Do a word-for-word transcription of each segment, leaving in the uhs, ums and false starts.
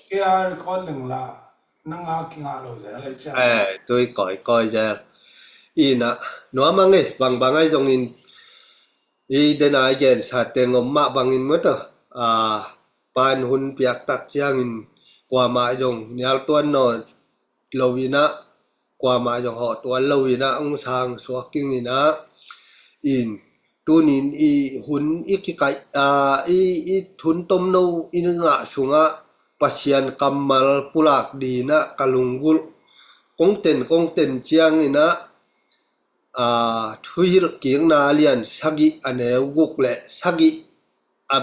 Kei a record ling la, nang a kingah lo zel ei cia. Eh, tui kawikawi zel. Ina, nuam a ngei, bangbang ai zongin, i dena i gensa teng om mah bangin mawtaw. A, pan hun piak tak ciangin, kuamah zong nial tuan naw lo ina, kuamah zong hawh tuan lo ina, ong sang suak king ina, in, tunin i hun i kikaih, a, i, i hun tomno i ngah sungah Pasian kammal pulak dina ka lunggulh. Kongten, kongten ciang ina, a, Thuhilhkikna lian sagih a neu guk le sagih a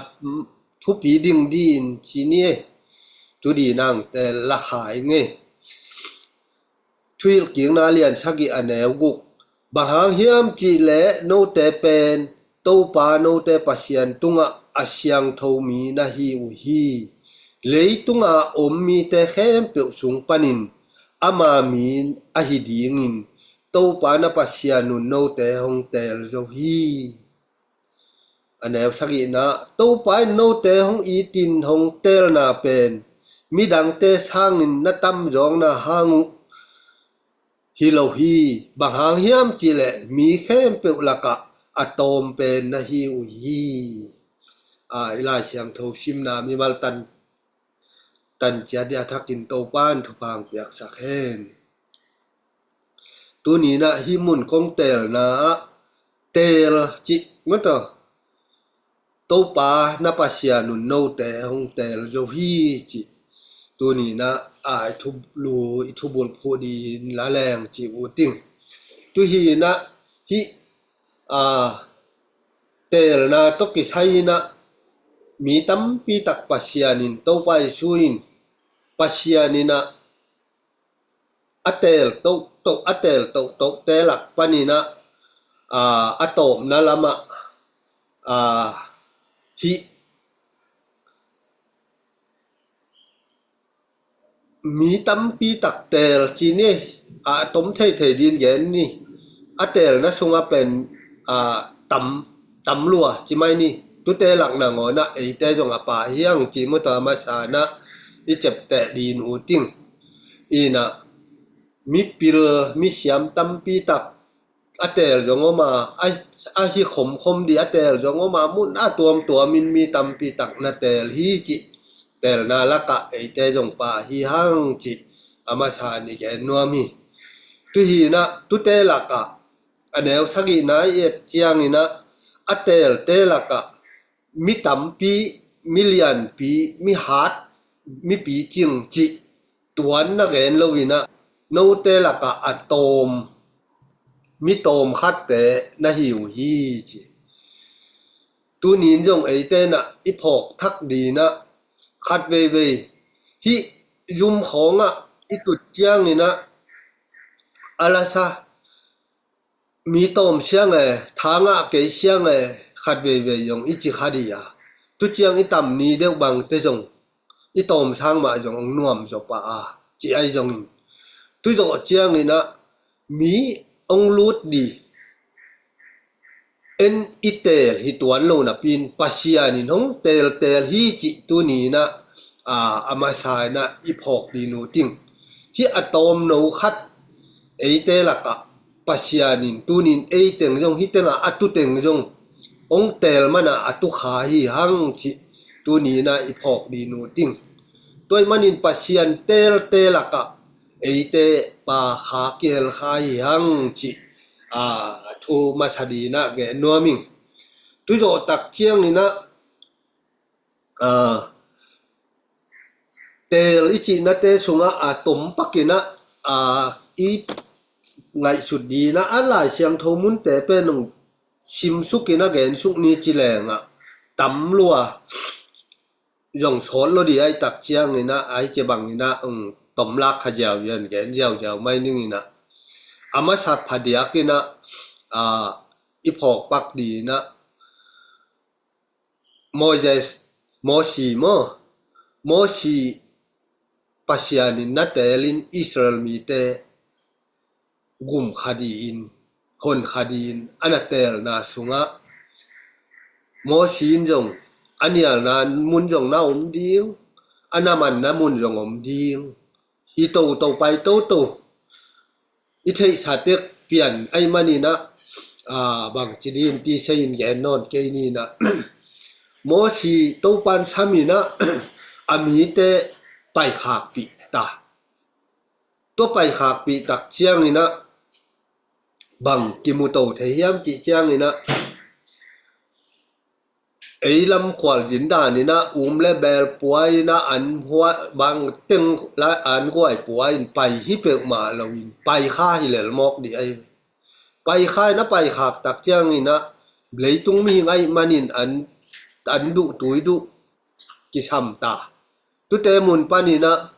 thupi ding din ci ni e. Tudi nang te la khai ngei. Thuhilhkikna lian sagih a neu guk. Bang hang hiam cih leh note pen Topa note Pasian tungah a siangtho mi na hi uh hi. Leitunga om mite khempeuh sung panin ama mi ahi dingin Topa na Pasian un note hong teel zo hi. A neu sagihna, Topa in note hong itin hong teelna pen midangte sangin na tamzawkna hang uh hi lo hi. Bang hang hiam cih leh mi khempeuh lakah a tawm pen na hi uh hi. A, i Lai Siangtho simna mimal tan, tan ciat dia thakin Topa in thupha hong piaksak hen. Tuni na hih mun kong teelna ah teel cih mawtaw, Topa na Pasian un note hong teel zo hi cih. Tuni na, a, i thulu, i thubulh phuh din la leng cih uh ting. Tu hi na, hih, a, teelna tawh kisai na, mi tampi tak Pasian in, Topa Jesu in, Pasian in a, a teel tohtoh, a teel tohtoh te lak panin a, a, a tawpna lamah, a, hih mi tampi tak teel ci ni, a, a tom theithei din gen ni, a teelna sungah pen, a, tam, tam lua ci mai ni, tute lak nangawn ah eite zong a pha hi hang ci mawtaw a masa na i ciapteh din uh ting. Ina, mipil, misiam tampi tak a teel zong om a, a, a hi khomkhom dih a teel zong om a, mun a tuamtuamin mi tampi tak na teel hi cih, teelna lakah eite zong pha hi hang cih a masa ni gen nuam hi. Tu hi na, tute lakah, a neu sagihna i et ciangin a, a teelte lakah mi tampi, mi lianpi, mi hat, mi picing cih tuan na gen lo in a, note lakah a tawm, mi tawm khatte na hi uh hi ci. Tunin zong eite na i phawk thak din a, khat veivei hih zum khawngah i tut ciangin a, a lasa, mi tawm siang e, tha ngah kei siang e, khat veivei zong i ci kha dih a. Tu ciang i tam ni deuh bangte zong i tawm sang mah zong hong nuam zaw pah a, ci ai zongin. Tu zawh ciangin a, mi hong lut dih, en i teel hi tuan lo napi in Pasian in hong teelteel hi cih tuni na, a, a masa in a i phawk dih uh ting. Hih a tawmno khat eite lakah Pasian in tunin ei teng zong, hih tengah a tu teng zong hong teel man a, a tu kha hi hang cih tuni na i phawk dih uh ting. Tua ahih manin Pasian teelte lakah eite pha kha, kihel kha hi hang cih, a, thu masa dih na gen nuam ing. Tu zawh tak ciangin a, a, teel i cihnate sungah a tom pakin a, a, i ngaihsut dih na, a Lai Siangtho munte pen hong simsuk in a gensuk ni ci leng a, tam lua zong sawt lo dih ai tak ciangin a, ai ke bangin a, um, tom lak kha ziau ziau, gen ziau ziau mai ning in a, a masa phadiak in a, a, i phawk pak dih na, Moses, Mosi maw? Mosi Pasian in na teelin Israel mite gum kha dih in, hon kha dih in a na teelna sungah Mosi in zong a nialna mun zong na om ding, a na manna mun zong om ding. I toto pai toto i theihsa tek pian ahih manin ah, bangci ding ti sei in gen nawn kei ni in ah, Mosi Topan sam in ah, a mite paikhakpih ta. Tua paikhakpih tak ciangin ah, bang kimuto thei hiam cih ciangin ah, ei lam khualzin dan in ah, um le bel pua in ah, an huai bang teng la an guai pua in pai hi peuhmah lo in, paikha hi lel mawk dih ahi. Paikha in ah, paikhak tak ciangin ah, leitung mihing ahih manin an, an duh tui duh kisam ta. Tute mun panin ah,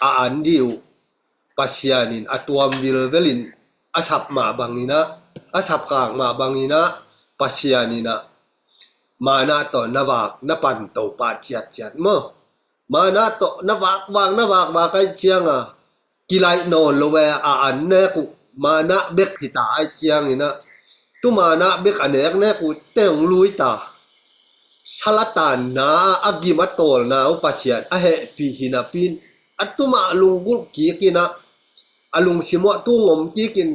a an dih uh Pasian in a tuam vilvel in a sap mah bangin ah, a sap khak mah bangin ah, Pasian in ah, manna tawh na vak na pan to pah ciatciat maw. Manna tawh na vakvak na vakvak ahih ciang a, kilaih nawn lo ve, a an nek uh manna bek hi ta ahih ciangin ah, tu manna bek a neknek uh te hong lui ta. Sal a tanna, a gim a tawlna uh Pasian a hehpih hi napi in, a tumah lunggulh kik in ah, a lungsim uah tung om kik in,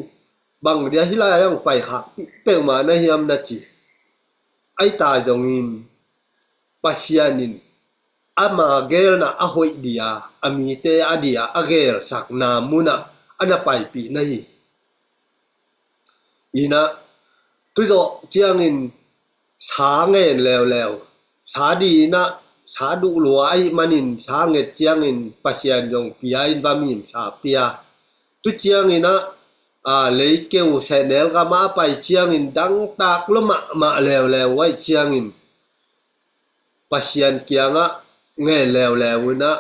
bang dia hih lai-ah hong paikhak peuhmah na hiam na ci. Ahi ta zongin Pasian in ama geelna a hoih dih a, a mite a dih a, a geelsakna mun ah a na paipih na hi. In ah, tu zawh ciangin sa ngen leuleu, sa dih in ah, sa duh lua ahih manin sa nget ciangin Pasian zong pia in, va mim sa pia. Tu ciangin ah, leikeu sehnel gam ah a pai ciangin dangtak lua mahmah leuleu ahih ciangin Pasian kiangah ngen leuleu in ah,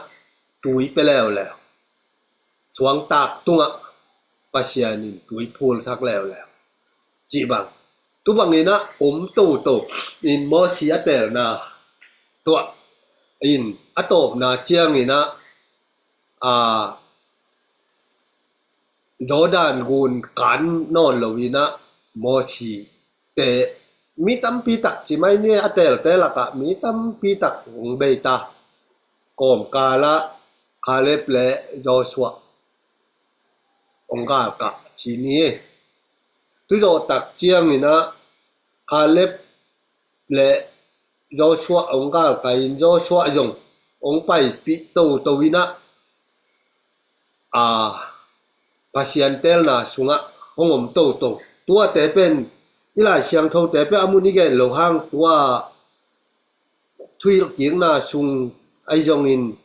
tui pia leuleu. Suangtak tungah Pasian in tui phulsak leuleu. Cih bang. Tu bangin ah om toto in Mosi a teelna tuah in a tawpna ciangin ah, Jordan gun kan nawn lo in ah Mosi te mi tampi tak ci mai ni, a teelte lakah mi tampi tak hong bei ta. Kawmkal ah Kaleb le Joshua hong galkah ci ni. Tu zawh tak ciangin ah Kaleb le Joshua hong galkah in, Joshua zong hong paipih toto in ah, Pasian teelna sungah hong om toto. Tuate pen i Lai Siangthote pen a mun i gen lo hang, tua thuhilhkikna sung ahi zongin,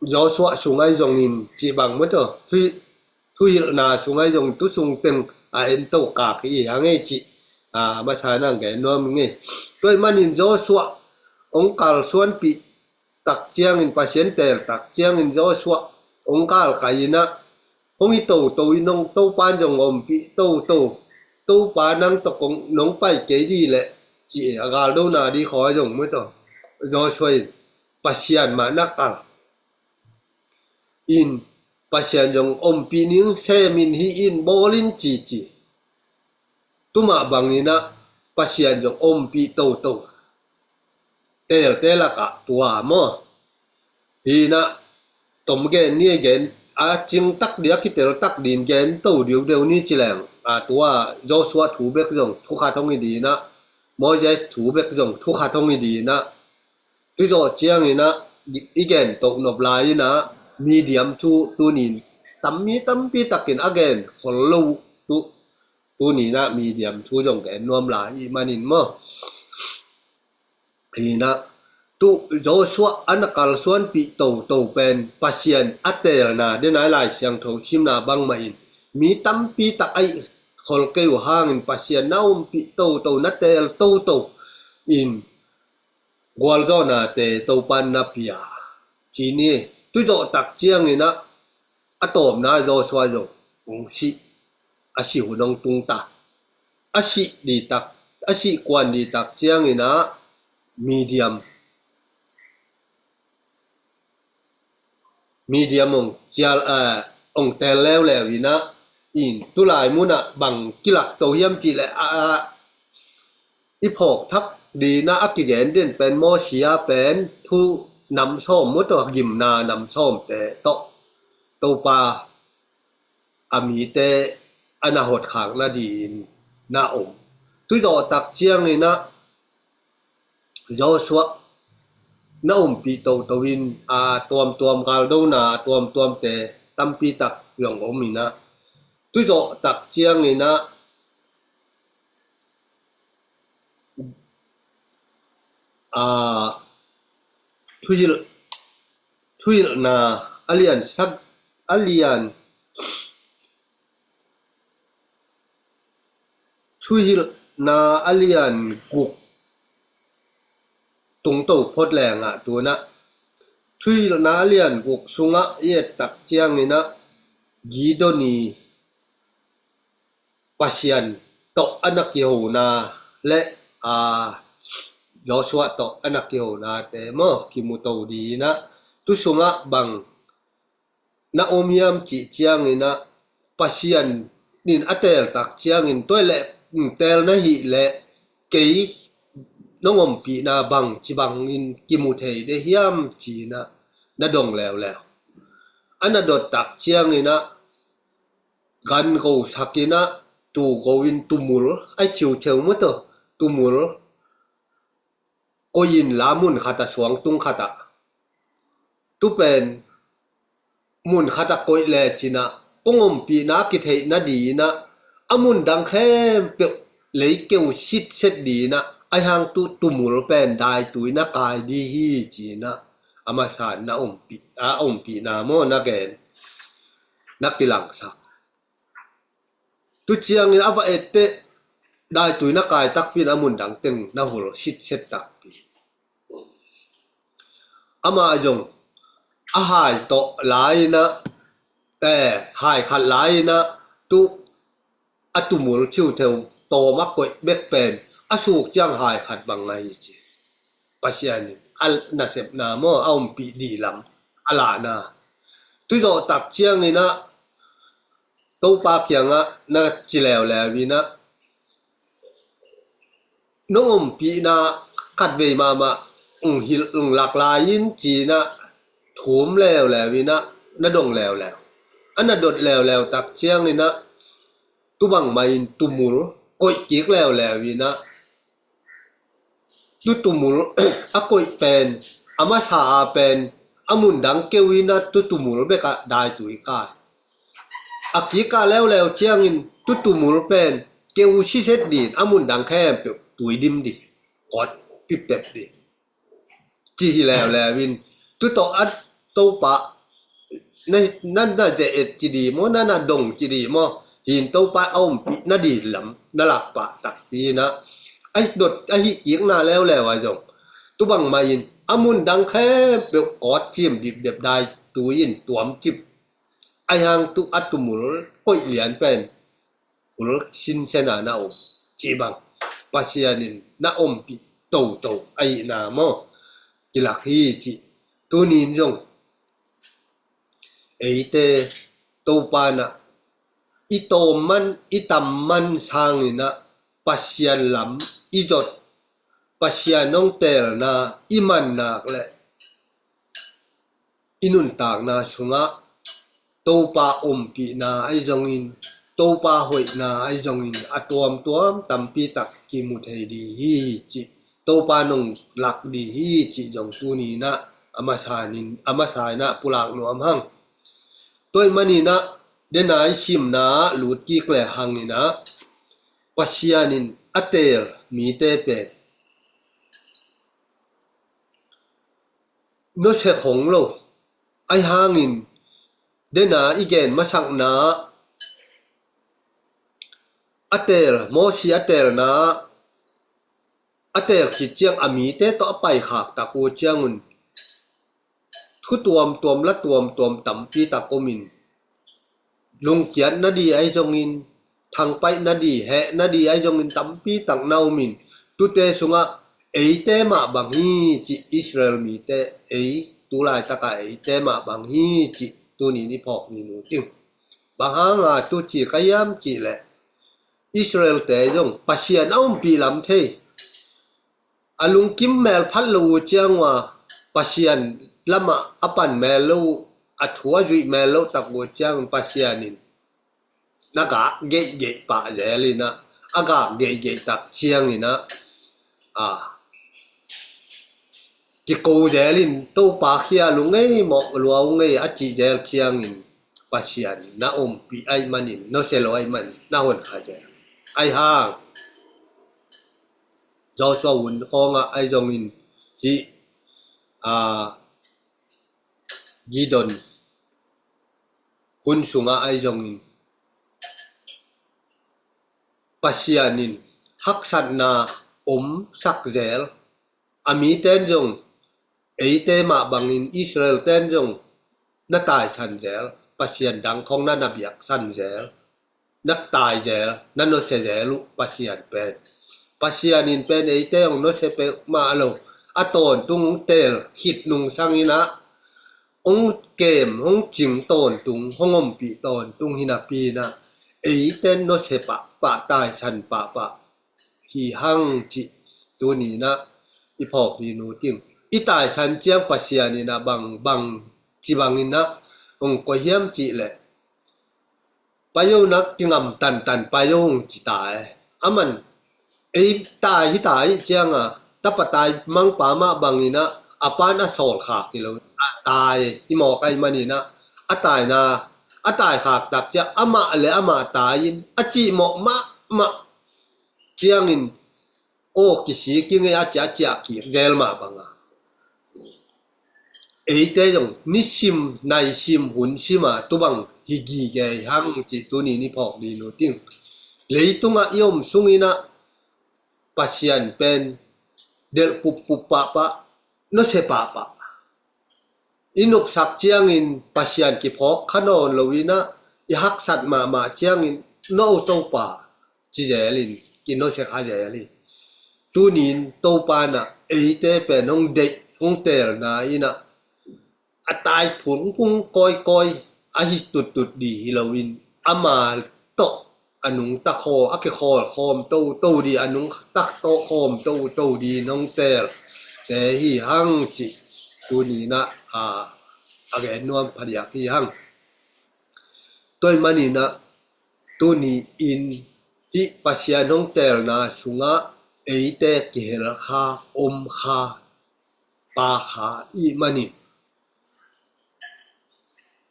Joshua sung ahi zongin cih bang maw taw, thuhilhna sung ahi zongin tu sung teng a en to kak hi hang ei cih, masa nang gen nuam ing ei. Tua ahih manin Joshua hong kalsuanpih tak ciangin, Pasian teel tak ciangin Joshua hong galkah in ah, hong hi toto in, nong Topa in zong ompih toto, Topa nang tawh kong nong pai kei dih leh ci, a galdona dih khawi zong maw taw, Joshua in Pasian mah na kal in, Pasian zong ompih ning, sem in, hih in, bawl in ci ci. Tu mah bangin ah Pasian zong ompih toto. Teelte lakah tua maw. Hi in ah, tom gen ni, gen a cing tak dih, a kitel tak dih in gen to diudeu ni ci leng, tua Joshua thu bek zong thu khat hong hi dih in ah, Moses thu bek zong thu khat hong hi dih in ah, tu zawh ciangin ah i gen toh nop lai in ah, Midian thu tuni in tam, mi tampi takin a gen khol lo uh, tu, tuni in ah Midian thu zong gen nuam lai ahih manin maw. Hi in ah, tu Joshua a na kalsuanpih toto pen Pasian a teelna, den a i Lai Siangtho simna bangmah in, mi tampi tak ahi khol kei uh hangin Pasian na ompih toto, na teel toto in, gualzawhnate Topan na pia ci ni. Tu zawh tak ciangin ah, a tawpna Joshua zong hong sih, a sih hun hong tung ta. A sih dih tak, a sih kuan dih tak ciangin ah, Midian, Midian hong cial, hong teel leuleu in ah, in tulai mun ah bang kilak to hiam cih leh, i phawk thak Dina a kigen den pen Mosia pen thu nam sawm maw, tawh gimna nam sawmte tawh Topa a mite a na hotkhak nadin na om. Tui zawh tak ciangin ah Joshua na ompih toto in, a tuamtuam galdona a tuamtuamte tampi tak zong om in ah, tui zawh tak ciangin ah, a, thuhilh, thuhilhna a lian sak, a lian, thuhilhna a lian guk tungto phot lengah tunah, thuhilhna a lian guk sungah i et tak ciangin ah Gideoni Pasian tawh a na kihona le, a, Joshua tawh a na kihonate maw kimuto dinah, tu sungah bang na om hiam cih ciangin ah, Pasian in a teel tak ciangin, tua leh, mm, teel na hih leh kei nong ompihna bang ci bangin kimu thei de hiam ci-in ah na dong leuleu. A na dot tak ciangin ah gan go sak in ah, tu go in tumul, ai ciu ceu maw, tawh tumul koih in la, mun khat ah, suang tung khat ah. Tu pen mun khat ah koih lecin ah kong ompihna kitheih nadin ah, a mun dang khempeuh lei keu sitset din ah, ahi hang tu tumul pen daitui na kai di hi ci-in ah, a masa in na ompih, a ompihna maw na gen, na kilangsak. Tu ciangin a va etteh, daitui na kai takpi in a mun dang teng na hul sitset takpi. Amah zong a hai tawh la-in ah, eh, hai khat la-in ah, tu a tumul ciutheu tawm a koih bek pen a suk ciang hai khat bang ngai hi ci. Pasian in a nasepna maw, a ompih dih lam a lahna. Tui zawh tak ciangin ah Topa kiangah na ci leuleu in ah, nong ompihna khatvei mahmah ong hilh ong lak lai in ci-in ah thum leuleu in ah na dong leuleu. A na dot leuleu tak ciangin ah tu bangmah in tumul koih kik leuleu in ah, tu tumul a koih pen, a masa a pen a mun dang keu in ah tu tumul bek ah daitui kai. A kik a leuleu ciangin tu tumul pen keu siset din, a mun dang khempeuh tui dim di, kawt pipep di ci hi leuleu in, tu tawh a Topa na, na, na ze et ci di maw, na, na dong ci di maw, hi in Topa a ompih nadin lam na lak pah takpi in ah, a dot a hih kikna leuleu ah zong tu bangmah in a mun dang khempeuh kawt cim dipdep, daitui in tuam cip. Ahi hang tu a tumul koih lian pen hul sinsen a na om cih bang Pasian in na ompih toto ahihna maw kilak hi cih. Tuni in zong eite Topa in ah i tawm man, i tam man sangin ah Pasian lam i zot, Pasian hong teelna i man nak leh i nuntakna sungah Topa ompihna ahi zongin, Topa hoihna ahi zongin a tuamtuam tampi tak kimu thei di hi cih, Topa nong lak di hi cih zong tuni in ah a masa in, a masa in ah pulak nuam hang. Tua ahih manin ah dena i simna ah lut kik le hangin ah Pasian in a teel mite pen nusia khong lo. Ahi hangin dena i gen masakna ah a teel, Mosi a teelna ah, a teel khit ciang a mite tawh a paikhak tak uh ciangun thu tuamtuam, la tuamtuam tampi tak om in, lungkiat nadi ahi zongin, thangpaih nadi, heh nadi ahi zongin tampi tak na om in, tute sungah eite mah bang hi cih, Israel mite, ei, tu laitakah eite mah bang hi cih tuni in i phawk ni nu ting. Bang hanga tu ci ka hiam cih leh, Israelte zong Pasian a ompih lam thei, A lungkim mel phat lo uh ciang uh a, Pasian lamah a pan mel lo uh, a thu a zuih mel lo tak uh ciangin Pasian in na gak geihgeih pah zel in ah, a gak geihgeih tak ciangin ah, a, kiko zel in, Topa, khia lungei mawh lua ungei, a cih zel ciangin Pasian na ompih ahih manin, nusia lo ahih manin na honkha zel. Ahih hang Joshua hun khawngah ahi zongin, hih, a, Gideon hun sungah ahi zongin, Pasian in haksatna omsak zel, a mite in zong, eite mah bangin Israel-te in zong na taisan zel, pasian dang khawng na na biaksan zel, na tai zel, na nusia zel uh Pasian pen. Pasian in pen eite hong nusia peuhmah lo, a tawntung hong teel khit nungsang in ah, hong kem, hong cing tawntung, hong ompih tawntung hi napi in ah, eite in nusia pahpah, taisan pahpah hi hang cih tuni in ah i phawk ding uh ting. I taisan ciang Pasian in ah bang, bang ci bangin ah hong koih hiam cih leh, pai o, na kingam tantan pai o, hong ci ta e. Aman ei tai hi ta ahih ciang a, tapa tai mangpa mah bangin ah, a pa'n a sawl khak hi lo, a tai hi mawk ahih manin ah, a taina, a tai khak tak ciang amah le amah tai in, a cih mawh mahmah ciangin, aw, kisik ing e, a ciah, a ciah kik zel mah bang a, eite zong nisim, naisim, hunsim a tu bang hi gige hi hang cih tuni in i phawk ding uh ting. Leitungah i om sungin ah Pasian pen delh puppup pahpah, nusia pahpah. I nopsak ciangin Pasian kiphawk kha nawn lo in ah, i haksat mahmah ciangin, no Topa, ci zel in, kinusia kha zel hi. Tuni in Topa in ah eite pen hong deih, hong teelna in ah, a tai phungphung kawikawi ahi tuttut ding hi lo in, ama tawh a nungta khawm, a kikhawl khawm toto ding, a nungta khawm toto ding in hong teelte hi hang cih tuni in ah, a, a gen nuam phadiak hi hang. Tua ahih manin ah tuni in hih Pasian hong teelna sungah eite kihel kha, om kha, pha kha i hih manin,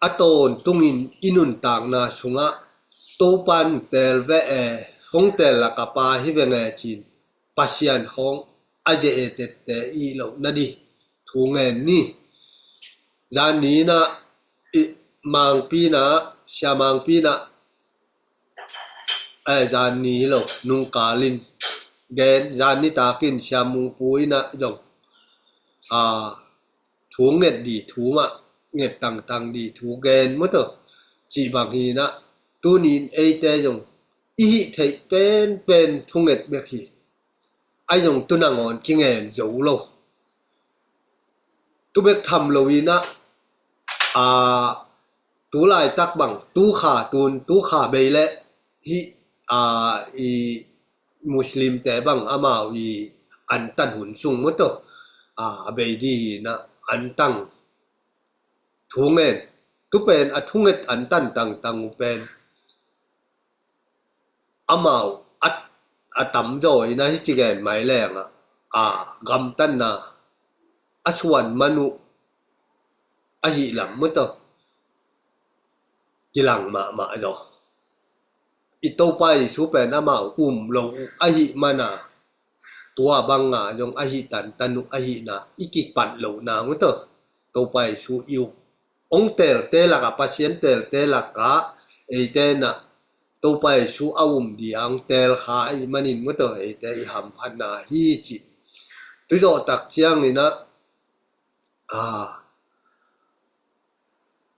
a tawntungin i nuntakna sungah Topa in teel ve e, hong teel lak a pha hi ve nge ci-in Pasian khawng a ze-e tette i hih loh nading thu ngen ni. Zan ni in ah, i, Mangpi in ah, Sia Mangpi in ah, eh, zan ni hi lo, nungkal in gen, zan nitak in Sia Mung Pu in ah zong, a, thu nget ding thu mah, nget tangtang ding thu gen maw, tua cih bang hi in ah, tuni in eite zong i hih theih penpen thunget bek hi. Ahi zong tu nangawn kingen zo lo. Tu bek tham lo in ah, a, tu laitak bang, tu kha tun, tu kha bei leh hih, a, i Muslimte bang amau i antan hun sung maw, tua, a, a bei ding hi in ah, antang thu ngen. Tu pen a thunget antan tangtang uh pen amau a, a tamzaw in ah hih ci gen mai leng ah, a, gamtatna a suan man uh ahih lam maw, tua kilang mahmah zaw. I Topa Jesu pen amau um lo uh ahih man a, tua bang a zong ahih tantan uh ahihna i kipat lohna maw, tua Topa Jesu i uh hong teelte lakah, Pasian teelte lakah eite in ah Topa Jesu a um ding a hong teel kha ahih manin maw, tua eite i hamphatna hi cih. Tu zawh tak ciangin ah, a,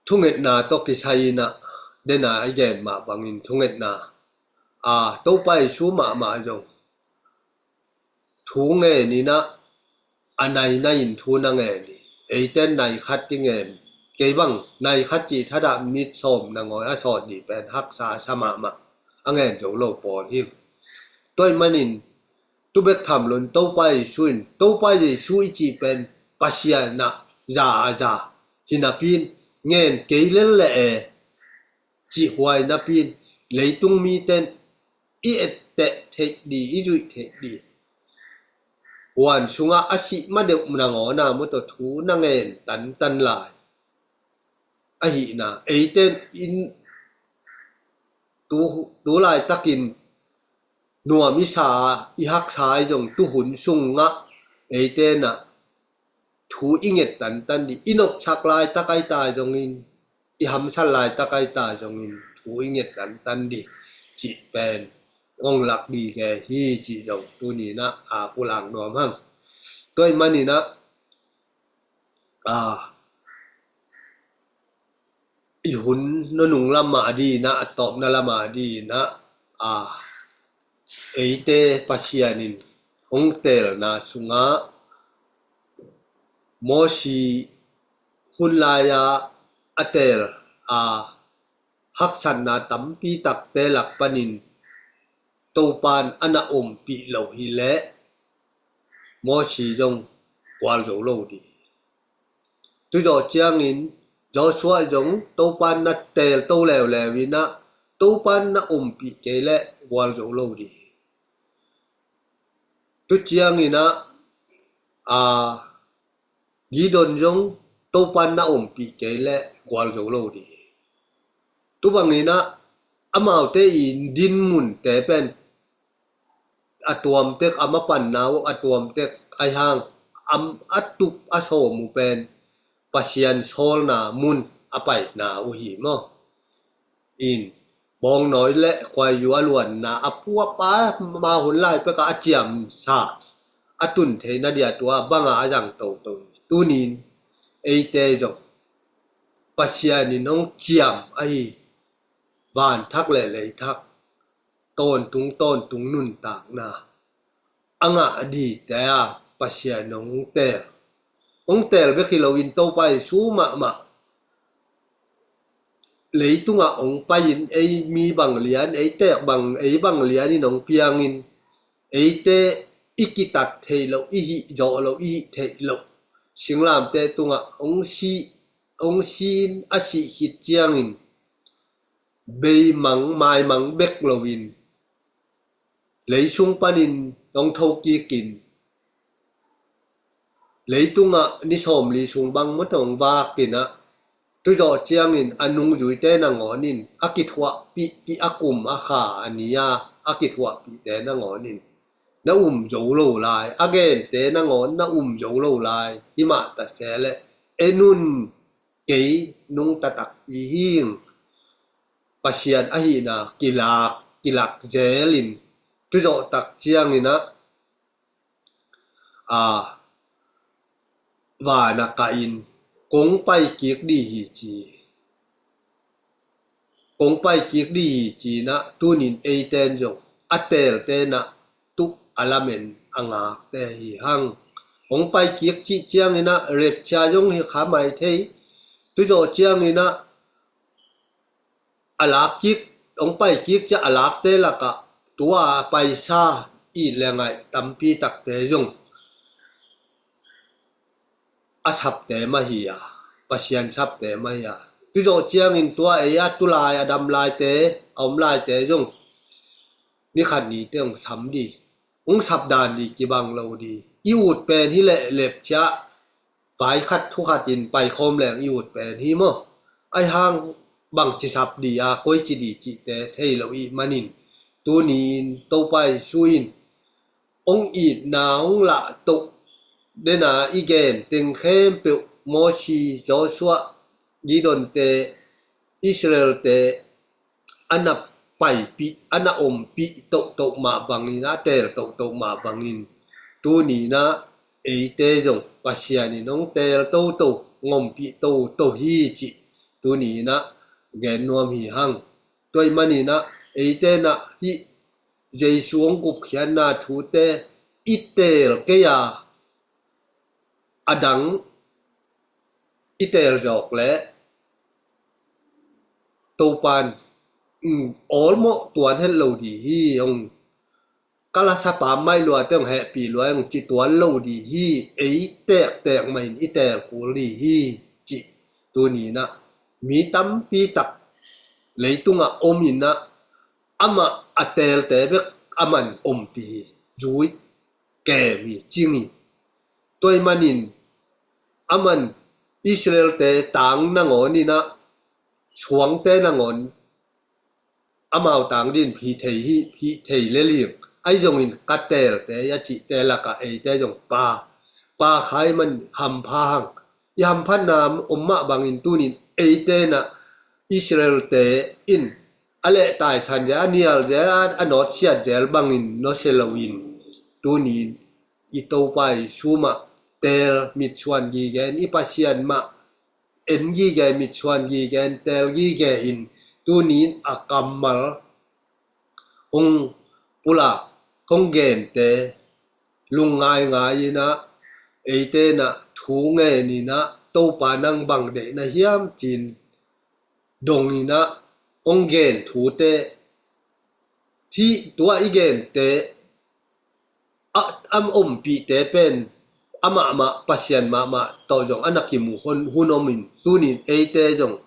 thungetna tawh kisai in ah, den a i gen mah bangin thungetna, a, Topa Jesu mahmah zong thu ngen in ah, a nai nai in thu na ngen hi. Eite in nai khat i ngen, kei bang nai khat cih thadah minit sawm nangawn a sawt ding pen haksa a sa mahmah, a ngen zo lo pawl hi. Tua ahih manin Tu bek tham loin Topa Jesu in, Topa Jesu i cih pen Pasian ah za a za hi napi in, ngen kei lel leh e cih huai napi in, leitung mite in i etteh theih ding, i zuih theih ding, huan sungah a sih ma deuh nangawn a maw, tua thu na ngen tantan lai. Ahihna, eite in tu, tu laitakin nuam i sa, i haksa i zong, tuhun sungah eite in ah thu i nget tantan ding, i nopsak laitak ahi ta zongin, i hamsat laitak ahi ta zongin, thu i nget tantan ding cih pen hong lak ding hi cih zong tuni in ah a pulak nuam hang. Tua ahih manin ah, a, i hun nunung lam a ding in ah, a tawpna lam a ding in ah, a, eite Pasian in hong teelna sungah Mosi hun lai-a a teel a haksatna tampi takte lak panin Topa in a na ompih lo hi leh Mosi zong gualzo lo ding. Tuzawh ciangin Joshua zong Topa in na teelto leuleu in ah, Topa in na ompih kei leh gualzo lo ding. Tu ciangin ah, a, Gideon zong Topa in na ompih kei leh gualzo lo ding. Tu bangin ah, amaute i dinmunte pen a tuamtek, a mapanna uh a tuamtek ahi hang, a, a tup a sawm uh pen Pasian sawlna mun a paina uh hi maw. In, bawngnawi le khuaizu a luanna, a puapa ma hun lai pek a a ciamsa a tun theihna dia tua banga a zang toto hi. Tunin eite zong Pasian in hong ciam ahi van thak le lei thak, tawntung tawntung nuntakna a ngah dingte a Pasian hong teel. Hong teel bek hi loin Topa Jesu mahmah leitungah hong pai-in ei mi bang lian, ei teek bang, ei bang lianin hong piangin, eite i kitat theih loh, i hih zawh loh, i hih theih loh singlamteh tungah hong si, hong si-in a sih khit ciangin beimang maimang bek loin leisung panin hong thokikin, leitungah ni sawmli sung bang mah hong vakin ah, tuzawh ciangin a nungzuite nangawnin a kithuahpihpih, a kum a kha a ni a a kithuahpihte nangawnin na um zo lo lai, a gente nangawn na um zo lo lai. Himah ta se leh en un, kei nungta takpi hi ing. Pasian ahihna kilak, kilak zelin, tuzawh tak ciangin ah, a, van a kahin, kong pai kik ding hi ci. Kong pai kik ding hi ci-in ah, tunin eite in zong a teelte in ah tuh a lamen a ngakte hi hang. Hong pai kik cih ciangin ah rapture zong hi kha mai thei. Tuzawh ciangin ah a lak kik, hong pai kik ciah a lakte lakah tua a paisa it le ngaih tampi takte zong a sapte mah hi a, Pasian sapte mah hi a. Tuzawh ciangin tua ei a tu lai, a dam laite, a om laite zong ni khat nite hong sam ding, hong sap dan ding kibang lo ding. I ut pen hi leh lep ciah vai khat thu khatin paikhawm leng i ut pen hi maw. Ahi hang bangci sap ding a, koici ding cihte thei lo ih manin, tuni-in Topa Jesu in hong itna hong lahtoh dena i gen teng khempeuh, Mosi, Joshua, Gideonte, Israelte a na paipih, a na ompih tohtoh mah bangin, a teel tohtoh mah bangin, tuni-in ah eite zong Pasian in hong teel toto, hong ompih toto hi cih tuni-in ah gen nuam hi hang. Tua ahih manin ah eite in ah hih Jesu hong gupkhiatna thute i teel kei a, a dang i teel zawk leh Topa in, um, awlmawh tuan het lo ding hi, hong ka lasapa maih lua teng hehpih lua eng ci tuan lo dih hi. Ei tektek mah in i teel kul dih hi, cih tuni-in ah mi tampi tak leitungah om in ah, amah a teelte bek aman ompih hi, zui kem hi, cing hi. Tua ahih manin aman Israelte tang nangawn in ah, suangte nangawn amau tang dingin hih thei hi, hih thei lel hi. Ahi zongin ka teelte a cihte lakah eite zong pa, pa kha ahih man hampha hang. I hamphatna om mah bangin tuni-in eite in ah Israelte in a leh taisan zel, a nial zel, a nawtsiat zel bangin nusia loin tuni-in i Topa Jesu mah teel, mitsuan gige in, i Pasian mah en gige, mitsuan gige in, teel gige in, tuni-in a kammal hong pulak, hong gente lungngaingai in ah, eite in ah thu ngen in ah, Topa nang bang deih na hiam ci-in dong in ah, hong gen thute, hih tua i gente a, a ompihte pen amahmah, Pasian mahmah tawh zong a na kimu hun, hun om in, tuni-in eite zong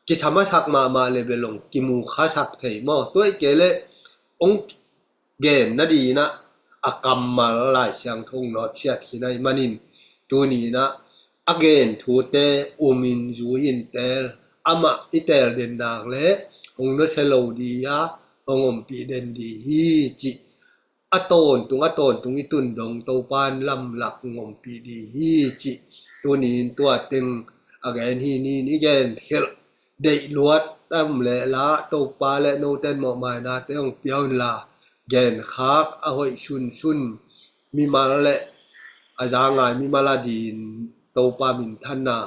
kisam a sak mahmah le bel hong kimu kha sak thei maw? Tua ahih kei leh hong gen nadingin ah a kammal Lai Siangtho hong nawtsiat khin ahih manin tuni-in ah a gen thute um in, zui in, teel, amah i teel den nak leh hong nusia lo dih a, hong ompih den dih hi, cih a tawntung, a tawntung i tun dong Topa in lamlak hong ompih dih hi, cih tuni-in tua teng a gen hi. Ni-in i gen khelh deih luat tam leh la, Topa le note in mawhmaina te hong pia un la, gen khak a hoih sunsun mimal le a za ngai mimal a dingin Topa minthanna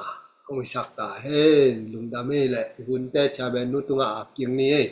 hong hisak ta hen. Lungdam ei leh i hunte chairman nu tungah ap kik ni ei.